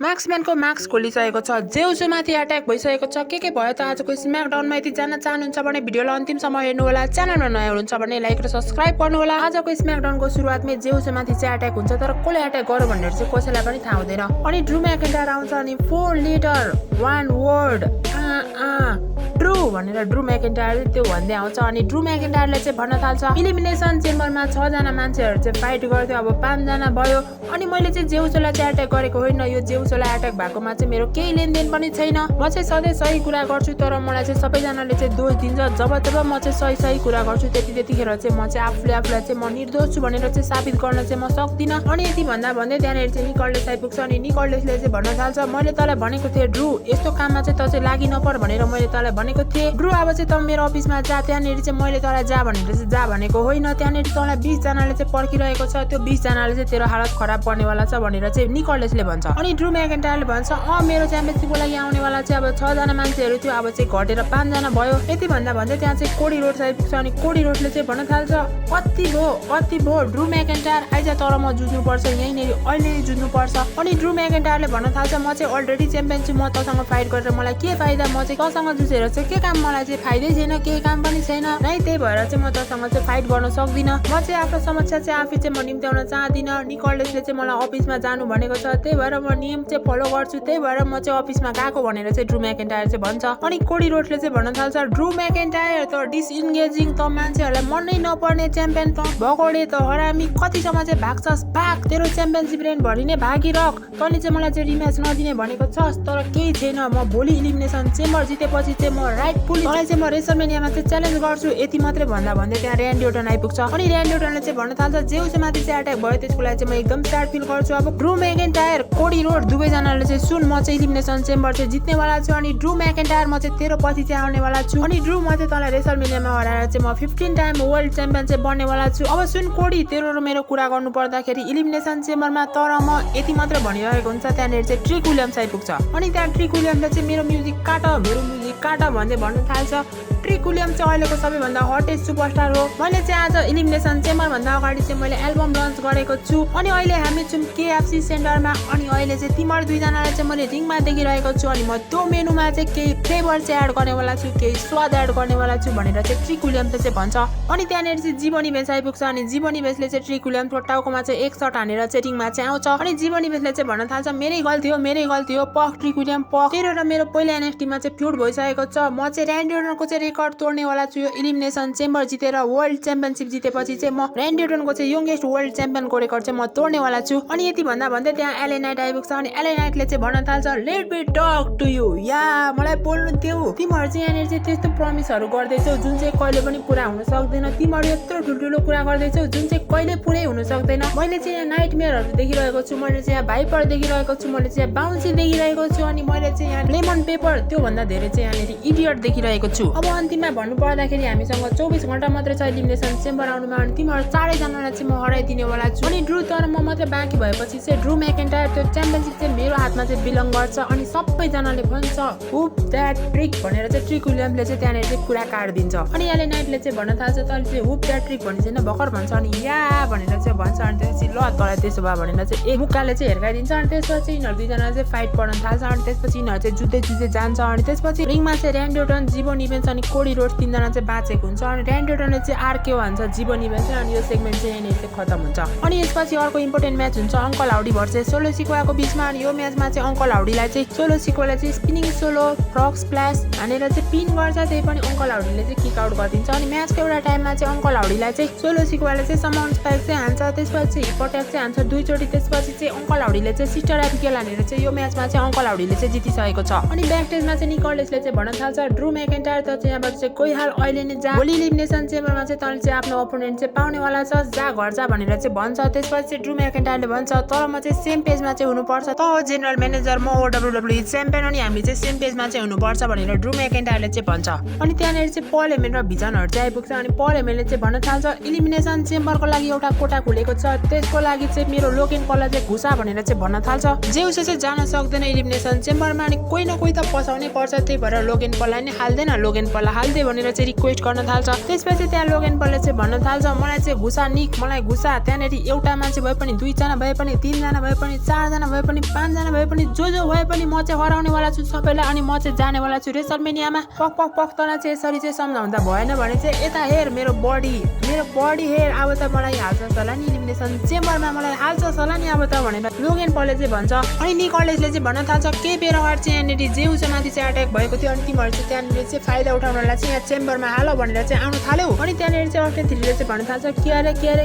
मार्क्सम्यानको marks खोलिसकेको छ, जेउसुमाथि attack भइसकेको छ। के भयो त आजको स्म्याकडाउनमा? यदि जान्न चाहनुहुन्छ भने भिडियोलाई अन्तिमसम्म हेर्नु होला। च्यानलमा नयाँ हुनुहुन्छ भने लाइक र सब्स्क्राइब गर्नु होला। आजको स्म्याकडाउनको सुरुवातमै जेउसुमाथि चाहिँ अट्याक हुन्छ, तर कसले अट्याक गर्यो भनेर चाहिँ कसैलाई पनि थाहा हुँदैन। अनि ड्रु मैकिन्टायर आउँछ अनि 4 लेटर 1 वर्ड ट्रु भनेर ड्रु मैकिन्टायर त्यो भन्दै आउँछ। अनि ड्रु मैकिन्टायरले चाहिँ भन्न थाल्छ इलिमिनेसन चेम्बरमा 6 जना मान्छेहरू चाहिँ फाइट गर्थ्यो, अब 5 जना भयो। अनि मैले चाहिँ जेउसोलाई चाहिँ अट्याक गरेको होइन, यो जेउसोलाई अट्याक भएकोमा चाहिँ मेरो केही लेनदेन पनि छैन। म चाहिँ सधैँ सही कुरा गर्छु, तर मलाई चाहिँ सबैजनाले चाहिँ दोष दिन्छ। जब म चाहिँ सही कुरा गर्छु त्यतिखेर चाहिँ म चाहिँ आफूलाई चाहिँ म निर्दोष छु भनेर चाहिँ साबित गर्न चाहिँ म सक्दिनँ। अनि यति भन्दै त्यहाँनिर चाहिँ निकोलस आइपुग्छ। अनि निकोलसले चाहिँ भन्न थाल्छ मैले तँलाई भनेको थिएँ ड्रु, यस्तो काममा चाहिँ त चाहिँ लागि नपर भनेर मैले तँलाई भनेको थिएँ। ड्रु अब चाहिँ त मेरो अफिसमा जा, त्यहाँनिर चाहिँ मैले तँलाई जा भनेर चाहिँ जा भनेको होइन। त्यहाँनिर तँलाई 20 जनाले चाहिँ पर्खिरहेको छ, त्यो 20 जनाले चाहिँ तेरो हालत खराब पर्नेवाला छ भनेर चाहिँ निकोलसले भन्छ। अनि ड्रु मैकिन्टायरले भन्छ मेरो च्याम्पियनसिपको लागि आउनेवाला चाहिँ अब 6 जना मान्छेहरू थियो, अब चाहिँ घटेर 5 जना भयो। यति भन्दै त्यहाँ चाहिँ कोडी रोड आइपुग्छ। अनि कोडी रोडले चाहिँ भन्न थाल्छ कति भयो ड्रु मैकिन्टायर आइज, तर म जुझ्नुपर्छ, यहीँनिर अहिले नै जुझ्नुपर्छ। अनि ड्रु मैकिन्टायरले भन्न थाल्छ म चाहिँ अलरेडी च्याम्पियन छु, म तँसँग फाइट गरेर मलाई के फाइदा, म चाहिँ तँसँग जुझेर चाहिँ के काम, मलाई चाहिँ फाइदै छैन, केही काम पनि छैन नै, त्यही भएर चाहिँ म तँसँग चाहिँ फाइट गर्न सक्दिनँ। म चाहिँ आफ्नो समस्या चाहिँ आफै चाहिँ म निम्त्याउन चाहदिनँ। निकोलसले चाहिँ मलाई अफिसमा जानु भनेको छ, त्यही भएर म नियम चाहिँ फलो गर्छु, त्यही भएर म चाहिँ अफिसमा गएको भनेर चाहिँ ड्रु मैकिन्टायर चाहिँ भन्छ। अनि कोडी रोडले चाहिँ भन्न थाल्छ ड्रु मैकिन्टायर त डिसइन्गेजिङ, त मान्छेहरूलाई मनै नपर्ने च्याम्पियन, त भगोडे, त हरामी, कतिसम्म चाहिँ भाग्छस् भाग, तेरो च्याम्पियनसिप रेन भरि नै भागिरह। तैँले चाहिँ मलाई चाहिँ रिम्याच नदिने भनेको छस्, तर केही छैन, म भोलि इलिमिनेसन चेम्बर जितेपछि चाहिँ म राइटफुली तँलाई चाहिँ म रेसलमेनियामा चाहिँ च्यालेन्ज गर्छु। यति मात्रै भन्दै त्यहाँ र्यान्डी ओर्टन आइपुग्छ। अनि र्यान्डी ओर्टनले चाहिँ भन्न थाल्छ जेउसमाथि चाहिँ अट्याक भयो, त्यसको लागि चाहिँ म एकदम स्याड फिल गर्छु। अब ड्रु मैकिन्टायर कोडी रोड दुवैजनाले चाहिँ सुन, म चाहिँ इलिमिनेसन चेम्बर चाहिँ जित्नेवाला छु। अनि ड्रु मैकिन्टायर म चाहिँ तेरो पछि चाहिँ आउनेवाला छु। अनि ड्रु म चाहिँ तँलाई रेसलमेनियामा हराएर चाहिँ म 15 टाइम वर्ल्ड च्याम्पियन चाहिँ बन्नेवाला छु। अब सुन कोडी, तेरो र मेरो कुरा गर्नु पर्दाखेरि इलिमिनेसन चेम्बरमा तर म यति मात्र भनिरहेको हुन्छ, त्यहाँनिर चाहिँ ट्रिक विलियम्स आइपुग्छ। अनि त्यहाँ ट्रिक विलियम्सले चाहिँ मेरो म्युजिक काट भन्दै भन्न थाल्छ। ट्रिक विलियम्स चाहिँ अहिलेको सबैभन्दा हटेस्ट सुपरस्टार हो। मैले चाहिँ आज इलिमिनेसन चेम्बरभन्दा अगाडि चाहिँ मैले एल्बम लन्च गरेको छु। अनि अहिले हामी छौँ केएफसी सेन्टरमा। अनि अहिले चाहिँ तिमीहरू दुईजनालाई चाहिँ मैले रिङमा देखिरहेको छु। अनि म त्यो मेनुमा चाहिँ केही फ्लेभर चाहिँ एड गर्नेवाला छु, केही स्वाद एड गर्नेवाला छु भनेर चाहिँ ट्रिक विलियम्सले चाहिँ भन्छ। अनि त्यहाँनिर चाहिँ जीवनी बेस आइपुग्छ। अनि जीवनी बेसले चाहिँ ट्रिक विलियम्सको टाउकोमा चाहिँ एक सट हानेर चाहिँ रिङमा चाहिँ आउँछ। अनि जीवनी बेसले चाहिँ भन्न थाल्छ मेरै गल्ती हो पक ट्रिक विलियम पक, तेरो र मेरो पहिला एनएफटीमा चाहिँ फ्युड भइसकेको छ। म चाहिँ र्यान्डी ओर्टनको चाहिँ रेकर्ड तोड्नेवाला छु। यो इलिमिनेसन चेम्बर जितेर वर्ल्ड च्याम्पियनसिप जितेपछि चाहिँ म र्यान्डी ओर्टनको चाहिँ यंगेस्ट वर्ल्ड च्याम्पियनको रेकर्ड चाहिँ म तोड्नेवाला छु। अनि यति भन्दै त्यहाँ एले नाइट आइपुग्छ। अनि एले नाइटले चाहिँ भन्न थाल्छ let me talk to you, या मलाई बोल्नु देऊ, तिमीहरू चाहिँ यहाँनिर चाहिँ त्यस्तो प्रमिसहरू गर्दैछौ जुन चाहिँ कहिले पनि पुरा हुन सक्दैन। तिमीहरू यत्रो ठुल्ठुलो कुरा गर्दैछौ जुन चाहिँ कहिले पुरै हुन सक्दैन। मैले चाहिँ यहाँ नाइटमेयरहरू देखिरहेको छु, मैले चाहिँ यहाँ भाइपर देखिरहेको छु, मैले चाहिँ बाउन्सी देखिरहेको छु, अनि मैले चाहिँ यहाँ लेमन पेपर त्योभन्दा धेरै चाहिँ यहाँनिर इडियट देखिरहेको छु। अब अन्तिममा भन्नु पर्दाखेरि हामीसँग 24 घण्टा मात्रै छ इलिमिनेसन चेम्बर आउनुमा। अनि तिमीहरू 4 जनालाई चाहिँ म हराइदिनेवाला छु। अनि ड्रु तर म मात्रै बाँकी भएपछि चाहिँ ड्रु मैकिन्टायर त्यो च्याम्पियनसिप चाहिँ मेरो हातमा चाहिँ बिलङ गर्छ। अनि सबैजनाले भन्छ हुप द्याट ट्रिक भनेर चाहिँ ट्रिक विलियम्सले चाहिँ त्यहाँनिर चाहिँ कुरा काटिदिन्छ। अनि एले नाइटले चाहिँ भन्न थाल्छ तैँले चाहिँ हुप द्याट ट्रिक भन्ने छैन भर्खर भन्छ। अनि या भनेर चाहिँ भन्छ। अनि त्यसपछि ल तँलाई त्यसो भए भनेर चाहिँ एक मुक्काले चाहिँ हिर्काइदिन्छ। अनि त्यसपछि यिनीहरू दुईजना चाहिँ फाइट पर्न थाल्छ। अनि त्यसपछि यिनीहरू चाहिँ जुझ्दै जान्छ। अनि त्यसपछि रिङमा चाहिँ र्यान्डी ओर्टन, जीवन इभेन्ट्स अनि कोडी रोड 3 जना चाहिँ बाँचेको हुन्छ। अनि र्यान्डी ओर्टनले चाहिँ आरकेओ हान्छ जीवन इभेन्ट्स। अनि यो सेगमेन्ट चाहिँ यहाँनिर चाहिँ खतम हुन्छ। अनि यसपछि अर्को इम्पोर्टेन्ट म्याच हुन्छ अङ्कल हाउडी भर्सेस सोलो सिक्वाको बिचमा। अनि यो म्याचमा चाहिँ अङ्कल हाउडीलाई चाहिँ सोलो सिक्वाले चाहिँ स्पिनिङ सोलो फ्रग स्प्ल्यास हानेर चाहिँ पिन गर्छ, त्यही पनि अङ्कल हाउडीले चाहिँ किक आउट गरिदिन्छ। अनि म्याचको एउटा टाइममा चाहिँ अङ्कल हाउडीलाई चाहिँ सोलो सिक्वाले चाहिँ समाउन स्पाइक चाहिँ हान्छ, त्यसपछि हिप अट्याक चाहिँ हान्छ 2 चोटि। त्यसपछि चाहिँ अङ्कल हाउडीले चाहिँ सिस्टर एबिगेल हानेर चाहिँ यो म्याचमा चाहिँ अङ्कल हाउडीले चाहिँ जितिसकेको छ। अनि ब्याकस्टेजमा चाहिँ निकोलसले चाहिँ भन्न थाल्छ ड्रु मैकिन्टायर त चाहिँ यहाँबाट चाहिँ कोही हाल अहिले नै जा, भोलि इलिमिनेसन चेम्बरमा चाहिँ तैँले चाहिँ आफ्नो अपोनेन्ट चाहिँ पाउनेवाला छ, जा घर जा भनेर चाहिँ भन्छ। त्यसपछि चाहिँ ड्रु मैकिन्टायरले भन्छ तर म चाहिँ सेम पेजमा चाहिँ हुनुपर्छ, त हो जेनरल म्यानेजर, म हो WWE च्याम्पियन, अनि हामी चाहिँ सेम पेजमा चाहिँ हुनुपर्छ भनेर ड्रु मैकिन्टायरले चाहिँ भन्छ। अनि त्यहाँनिर चाहिँ पल हेमन र भिजनहरू चाहिँ आइपुग्छ। अनि पल हेमनले चाहिँ भन्न थाल्छ इलिमिनेसन चेम्बरको लागि एउटा कोटा खुलेको छ, त्यसको लागि चाहिँ मेरो लोकेन पललाई चाहिँ घुसा भनेर चाहिँ भन्न थाल्छ। जेउस चाहिँ जान सक्दैन इलिमिनेसन चेम्बरमा, अनि कोही न कोही त पसाउनै पर्छ, त्यही भएर लोकेन पललाई नि हाल्दैन लोगेन पललाई हाल्दै भनेर चाहिँ रिक्वेस्ट गर्न थाल्छ। त्यसपछि त्यहाँ लोगेन पलले चाहिँ भन्न थाल्छ मलाई चाहिँ घुसा निक मलाई घुसा। त्यहाँनेरि एउटा मान्छे भए पनि 2 जना भए पनि 3 जना भए पनि 4 जना भए पनि 5 जना भए पनि जो भए पनि म चाहिँ हराउनेवाला छु सबैलाई अनि म चाहिँ जानेवाला छु रेसलमेनियामा। पक पक पक तँलाई चाहिँ यसरी चाहिँ सम्झाउँदा भएन भने चाहिँ यता हेर मेरो बडी हेर अब त मलाई हाल्छ होला नि इलिमिनेसन चेम्बरमा मलाई हाल्छ होला नि अब त भनेर लोगेन पलले चाहिँ भन्छ। अनि निकोलसले चाहिँ भन्न थाल्छ केही बेर अगाडि चाहिँ यहाँनिर जेउस माथि चाहिँ अट्याक भएको थियो अनि तिमीहरू चाहिँ त्यहाँनिर चाहिँ फाइदा उठाउनलाई चाहिँ यहाँ चेम्बरमा हाल भनेर चाहिँ आउनु थाल्यो। अनि त्यहाँनिर चाहिँ अटेन थ्रीले चाहिँ भन्न थाल्छ के अरे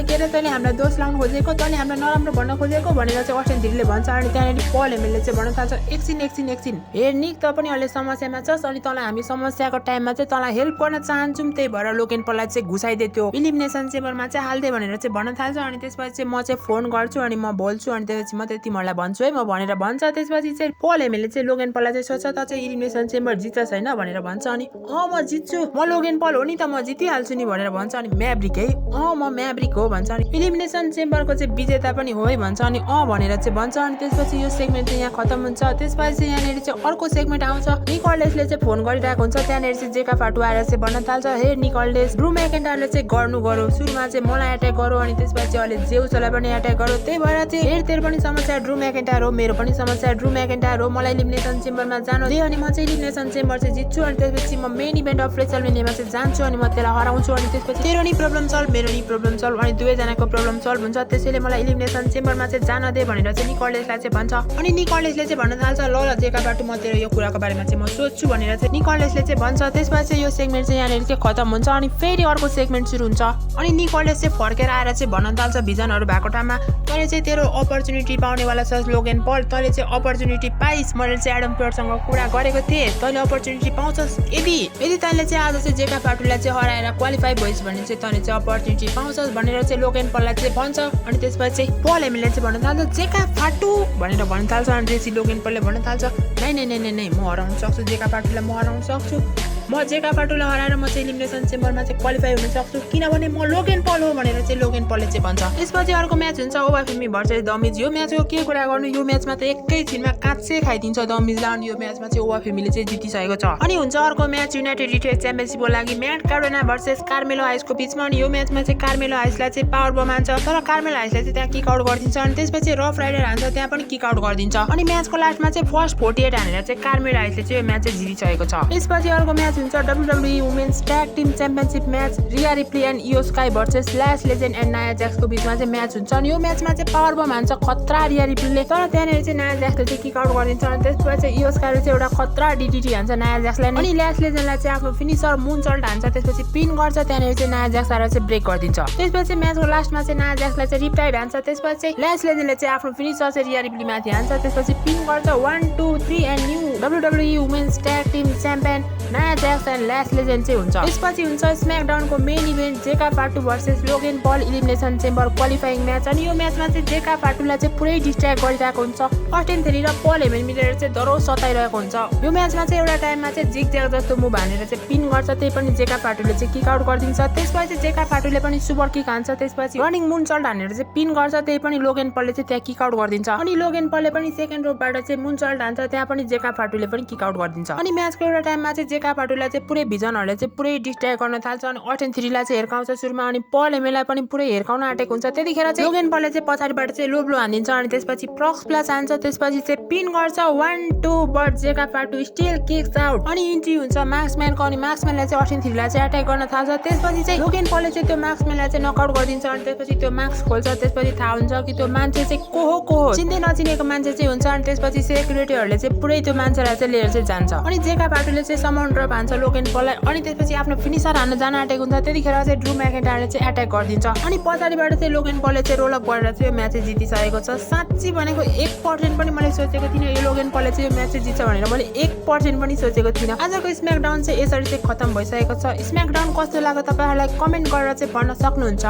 तैँले हामीलाई दोष लाउनु खोजेको तैँले हामीलाई नराम्रो भन्न खोजेको भनेर चाहिँ अटेन थ्रीले भन्छ। अनि त्यहाँनिर पल हेमेलले चाहिँ भन्न थाल्छ एकछिन हेर निक त पनि अहिले समस्यामा छस् अनि तँलाई हामी समस्याको टाइममा चाहिँ तँलाई हेल्प गर्न चाहन्छौँ त्यही भएर लोगेन पललाई चाहिँ घुसाइदियो त्यो इलिमिनेसन चेम्बरमा चाहिँ हाल्दै भनेर चाहिँ भन्न थाल्छ। अनि त्यसपछि चाहिँ म चाहिँ फोन गर्छु अनि म बोल्छु अनि त्यसपछि म चाहिँ तिमीहरूलाई भन्छु है म भनेर भन्छ। त्यसपछि चाहिँ पल हेमेलले चाहिँ लोगेन पललाई चाहिँ सोध्छ त चाहिँ इलिमिनेसन चेम्बर जित्छ छैन भनेर भन्छ। अनि म जित्छु म लोगेन पल हो नि त म जितिहाल्छु नि भनेर भन्छ। अनि म्याब्रिक है म म्याब्रिक हो भन्छ। अनि इलिमिनेसन चेम्बरको चाहिँ विजेता पनि हो है भन्छ। अनि भनेर चाहिँ भन्छ। अनि त्यसपछि यो सेगमेन्ट चाहिँ यहाँ खतम हुन्छ। त्यसपछि चाहिँ यहाँनिर चाहिँ अर्को सेगमेन्ट आउँछ। निकोलसले चाहिँ फोन गरिरहेको हुन्छ त्यहाँनिर चाहिँ जेका फाटु आएर चाहिँ भन्न थाल्छ हे निकोलस ड्रू मैकिन्टायरले चाहिँ गरौँ सुरुमा चाहिँ मलाई एट्याक गरौँ अनि त्यसपछि अहिले जेउसलाई पनि एट्याक गरौँ त्यही भएर चाहिँ हेर तेरो पनि समस्या ड्रू मैकिन्टायर हो मेरो पनि समस्या ड्रू मैकिन्टायर हो मलाई इलिमिनेसन चेम्बरमा जानु दे अनि म चाहिँ इलिमिनेसन चेम्बर चाहिँ जित्छु अनि त्यसपछि म मेन इभेन्ट अफ रेसलमेनियामा चाहिँ जान्छु अनि म त्यसलाई हराउँछु अनि त्यसपछि तेरो नि प्रब्लम सल्भ मेरो नि प्रब्लम सल्भ अनि दुवैजनाको प्रब्लम सल्भ हुन्छ त्यसैले मलाई इलिमिनेसन चेम्बरमा चाहिँ जान दे भनेर चाहिँ निकोलसलाई चाहिँ भन्छ। अनि निकोलसले चाहिँ भन्न थाल्छ ल जेका बाटो म तेरो यो कुराको बारेमा चाहिँ म सोध्छु भनेर चाहिँ निकोलसले चाहिँ भन्छ। त्यसपछि चाहिँ यो सेगमेन्ट चाहिँ यहाँनिर चाहिँ खतम हुन्छ अनि फेरि अर्को सेगमेन्ट सुरु हुन्छ। अनि निकोलस चाहिँ फर्केर आएर चाहिँ भन्न थाल्छ भिजनहरू भएको ठाउँमा तैँले चाहिँ तेरो अपर्च्युनिटी पाउनेवाला छ लोगेन पल तैँले चाहिँ अपर्च्युनिटी पाइस् मैले चाहिँ एडम पेयरसँग कुरा गरेको थिएँ तैँले अपर्च्युनिटी पाउँछस् यदि तैँले चाहिँ आज चाहिँ जेका फाटुलाई चाहिँ हराएर क्वालिफाई भइस् भने चाहिँ तैँले चाहिँ अपर्च्युनिटी पाउँछस् भनेर चाहिँ लोगेन पललाई चाहिँ भन्छ। अनि त्यसपछि चाहिँ पल हेमेलले चाहिँ भन्न थाल्छ जेका फाटु भनेर भन्न थाल्छ। अनि त्यसपछि लोगेन पलले भन्न थाल्छ नै म हराउन सक्छु जेका फाटुलाई म हराउन सक्छु म जेका फाटुलाई हराएर म चाहिँ इलिमिनेसन चेम्बरमा चाहिँ क्वालिफाई हुन सक्छु किनभने म लोगेन पल हो भनेर चाहिँ लोगेन पलले चाहिँ भन्छ। त्यसपछि अर्को म्याच हुन्छ ओबाफेमी भर्सेस दमिज। यो म्याचको के कुरा गर्नु यो म्याचमा त एकैछिनमा काँचै खाइदिन्छ दमिजलाई अनि यो म्याचमा चाहिँ ओबाफेमीले चाहिँ जितिसकेको छ। अनि हुन्छ अर्को म्याच युनाइटेड स्टेट्स च्याम्पियनसिपको लागि म्याट कार्डेना भर्सेस कार्मेलो हाइसको बिचमा अनि यो म्याचमा चाहिँ कार्मेलो हाइसलाई चाहिँ पावर बम हान्छ तर कार्मेलो हाइसलाई चाहिँ त्यहाँ किक आउट गरिदिन्छ अनि त्यसपछि रफ राइडर हान्छ त्यहाँ पनि किक आउट गरिदिन्छ। अनि म्याचको लास्टमा चाहिँ फर्स्ट 48 हानेर चाहिँ कार्मेलो हाइसले चाहिँ यो म्याच चाहिँ जितिसकेको छ। त्यसपछि अर्को म्याच हुन्छ WWE women's tag team championship match Rhea Ripley and Iyo Sky versus Lash Legend and Nia ज्याक्सको बिचमा चाहिँ म्याच हुन्छ। अनि यो म्याचमा चाहिँ पावर बम हान्छ खतरा रिया रिप्लीले तर त्यहाँनिर चाहिँ नाया ज्याक्सले चाहिँ किक आउट गरिदिन्छ अनि त्यसपछि चाहिँ इयो स्काईले चाहिँ एउटा खतरा डिडिटी हान्छ नाया ज्याक्सलाई अनि ल्याश लेजेन्डलाई चाहिँ आफ्नो फिनिसर मुन सल्ट हान्छ त्यसपछि पिन गर्छ त्यहाँनिर चाहिँ नाया ज्याक्स आएर चाहिँ ब्रेक गरिदिन्छ। त्यसपछि म्याचको लास्टमा चाहिँ नाया ज्याक्सलाई चाहिँ रिप्टाइड हान्छ त्यसपछि चाहिँ ल्याश लेजेन्डले चाहिँ आफ्नो फिनिसर चाहिँ रिया रिप्ली माथि हान्छ त्यसपछि पिन गर्छ 1 2 3 and new WWE women's tag team champion Nia Jax and ल्याश legend चाहिँ हुन्छ। त्यसपछि हुन्छ स्म्याकडाउनको मेन इभेन्ट जेका फाटु भर्सेस लोगेन पल इलिमिनेसन चेम्बर क्वालिफाइङ म्याच अनि यो म्याचमा चाहिँ जेका फाटुलाई चाहिँ पुरै डिस्ट्र्याक्ट गरिरहेको हुन्छ अस्टेन थेरी र पल हेमेल मिलेर चाहिँ दरो सताइरहेको हुन्छ। यो म्याचमा चाहिँ एउटा टाइममा चाहिँ जिग ज्याग जस्तो मुभ हानेर चाहिँ पिन गर्छ त्यही पनि जेका फाटुले चाहिँ किक आउट गरिदिन्छ त्यसपछि जेका फाटुले पनि सुपर किक हान्छ त्यसपछि रनिङ मुन सल्ट हानेर चाहिँ पिन गर्छ त्यही पनि लोगेन पलले चाहिँ त्यहाँ किक आउट गरिदिन्छ अनि लोगेन पलले पनि सेकेन्ड रोपबाट चाहिँ मुन सल्ट हान्छ त्यहाँ पनि जेका फाटुले पनि किक आउट गरिदिन्छ। अनि म्याचको एउटा टाइममा चाहिँ जेका फाटुलाई चाहिँ पुरै भिजनहरूले चाहिँ पुरै डिस्ट्र्याक्ट गर्न थाल्छ अनि अटेन थ्रीलाई चाहिँ हिर्काउँछ सुरुमा अनि पल हेमेललाई पनि पुरै हिर्काउन आँटेको हुन्छ त्यतिखेर चाहिँ लोगेन पलले चाहिँ पछाडिबाट चाहिँ लो ब्लो हानिदिन्छ अनि त्यसपछि प्रक्स प्लस हान्छ त्यसपछि चाहिँ पिन गर्छ 1 2 बट जेका फाटु स्टिल किक्स आउट अनि इन्ट्री हुन्छ मार्क्सम्यानको अनि मार्क्सम्यानलाई चाहिँ अटेन थ्रीलाई चाहिँ एट्याक गर्न थाल्छ त्यसपछि चाहिँ लोगेन पलले चाहिँ त्यो मार्क्सम्यानलाई चाहिँ नकआउट गरिदिन्छ अनि त्यसपछि त्यो मार्क्स खोल्छ त्यसपछि थाहा हुन्छ कि त्यो मान्छे चाहिँ को हो चिन्दै नचिनेको मान्छे चाहिँ हुन्छ अनि त्यसपछि सेक्युरिटीहरूले चाहिँ पुरै त्यो मान्छेलाई चाहिँ लिएर चाहिँ जान्छ अनि जेका फाटुले चाहिँ समन ड्रप हान्छ लोगेन पललाई अनि त्यसपछि आफ्नो फिनिसर हान्न जान आँटेको हुन्छ त्यतिखेर चाहिँ ड्रू मैकिन्टायरले चाहिँ एट्याक गरिदिन्छ अनि पछाडिबाट चाहिँ लोगेन पलले चाहिँ रोल अप गरेर चाहिँ यो म्याच चाहिँ जितिसकेको छ। साँच्चै भनेको 1% पनि मैले सोचेको थिइनँ यो लोगेन पलले चाहिँ यो म्याच चाहिँ जित्छ भनेर मैले 1% पनि सोचेको थिइनँ। आजको स्म्याकडाउन चाहिँ यसरी चाहिँ खतम भइसकेको छ। स्म्याकडाउन कस्तो लाग्यो तपाईँहरूलाई कमेन्ट गरेर चाहिँ भन्न सक्नुहुन्छ।